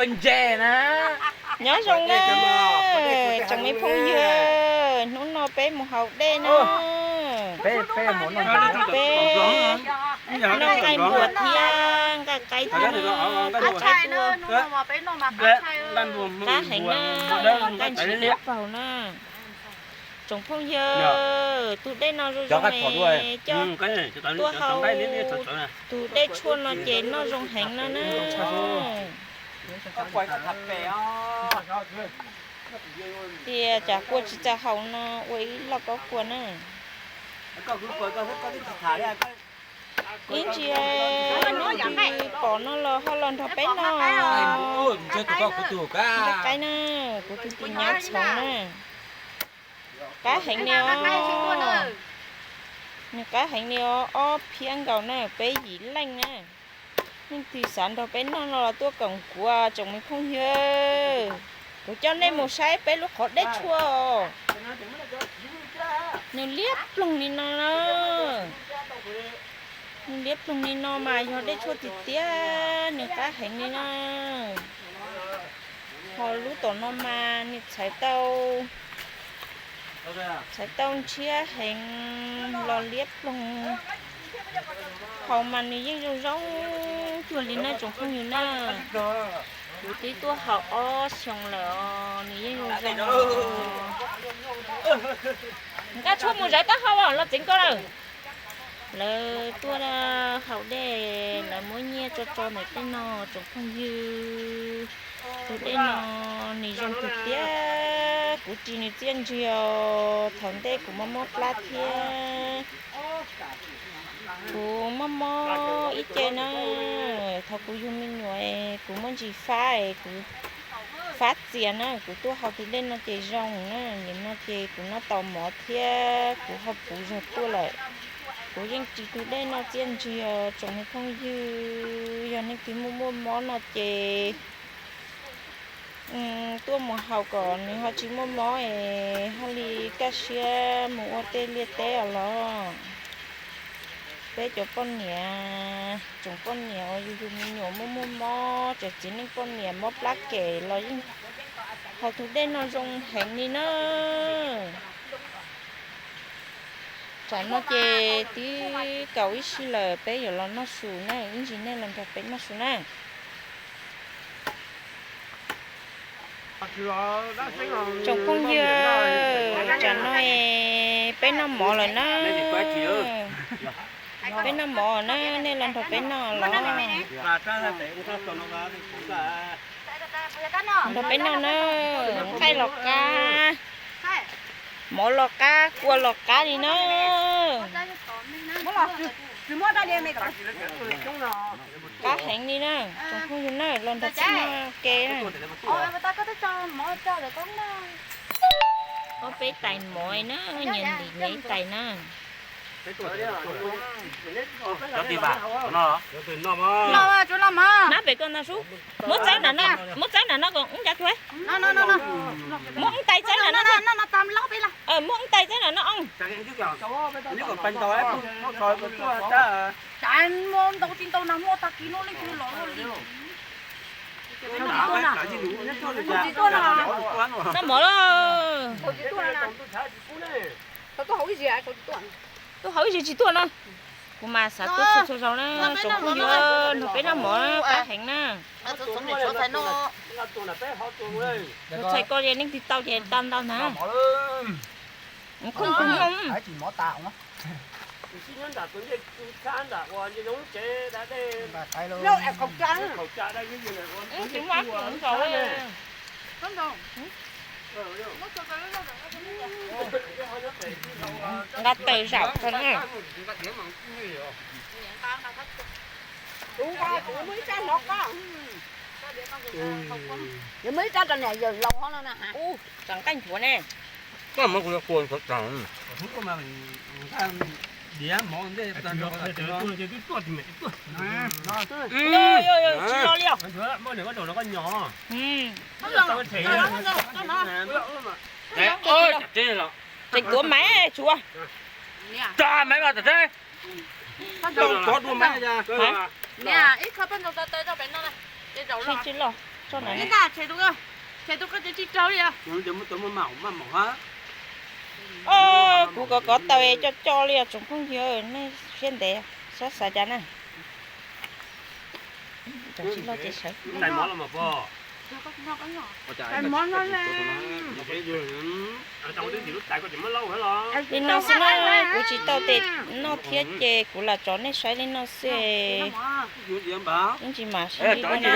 Nyob zoo na, tsoom me phooj ywg, hnub no peb mus haus dej na. Peb noj nqaij npua thiab nqaij qaib thiab na, tus qaib tuaj qab heev na, nqaij ntshis liab paug na. Tsoom phooj ywg, tus dej no zoo zoo es coj tuaj haus, tus dej tshuaj no ces noj zoo heev no na. Tias cas kua tsis txawj haus no ua ib loj kaub kua na. Ib ntsis nej leej twg pom no los ho los nrog peb noj. Nqaij qaib na, kuv tus tij nyab txhoov na. Qab heev li os. Nws qab heev li os, ob phiab nkaus na, peb yim leej na. Leej twg xav nrog peb noj no los tuaj koom kuv tsoom me phooj ywg. Kuv coj nej mus saib peb lub qhov dej tshuaj os. Nws liab ploog li no na. Nws liab ploog li no mas yog dej tshuaj tiag tiag, nws qab heev li na. Ho lub tom no mas nws txhais tau, txhais tau ntshiab heev los liab ploog. Haus mas nws yeej zoo zoo cuag li na tsoom phooj ywg na. Kuv twb tuaj haus ob xyoos lawm os, nws yeej zoo zoo. Nkaj tshuaj mus zawv taub hau los txeev koj lawm. Lawv tuaj haus dej, lawv muab nyiaj tso tso ntawm tej no tsoom phooj ywg. Tus dej no nws zoo tiag tiag, kuv ris nws txiaj ntsig os. Thaum ntej kuv mob mob plab thiab, kuv mob mob ib ce na. Thaum kuv yug me nyuam es kuv muaj ntsis fab es kuv fab txias na, kuv tuaj haus tus dej no ces zoo na. Nim no ces kuv noj tau mov thiab kuv ho puv zog tuaj lawm. Kuv yeej ris tus dej no txiaj ntsig os tsoom me phooj ywg. Yog nej twg muaj muaj mob no ces tuaj mus haus kom nws ho tsis muaj mob es ho li kaj siab mus ua tej liaj teb os los. Peb cov poj niam, tsoom poj niam uas yus yug me nyuam muaj muaj mob, tsoom txiv neej poj niam mob plab kem los yeej haus tus dej no zoo heev li na. Tsam no ces twb kaum ib si lawm, peb yuav los noj su na, ib ntsis nej los nrog peb noj su na. Tsoom phooj ywg, tsam no peb noj mov lawm na. Peb noj mov na, nej los nrog peb noj los. Nrog peb noj na, nqaij los qab, mov los qab, kua los qab li na. Qab heev li na, tsoom phooj ywg na, los nrog peb noj ke na. Ob peb tais mov na, nyias ntim nyias ib tais na. Nab pem koj ntag sub. Muab txaib nram no, muab txaib nram no kom wb ncav tuag. Muab wb tais txaib nram no, muab wb tais txaib nram no os. Noj mov lawm. Tuaj haus ib zig tsis tuaj na. Kuv mas xav tuaj txhua txhua zaus na, tsoom phooj ywg, nrog peb noj mov qab heev na. Txhais ko ces leej twg tau ces tau ntau ntag. Khooj kug nyooj. Nqa taws zaum tso na. Muab ib rab rau niam yawm laus hov no na. Ub, tseem nqaij nchuav ne. Tsis lo li os. Tseem tuav maiv tsuav. Tsis loj. Os, kuv kov kov tau es coj coj li os tsoom phooj ywg, nej siab ntev sab xav cas na. Tsis loj ces sawv. Li no xwb na, kuv tsis tau tes noj thiab ces kuv lam tso nej saib li no xwb. Ib ntsis mam sib ntsib dua na.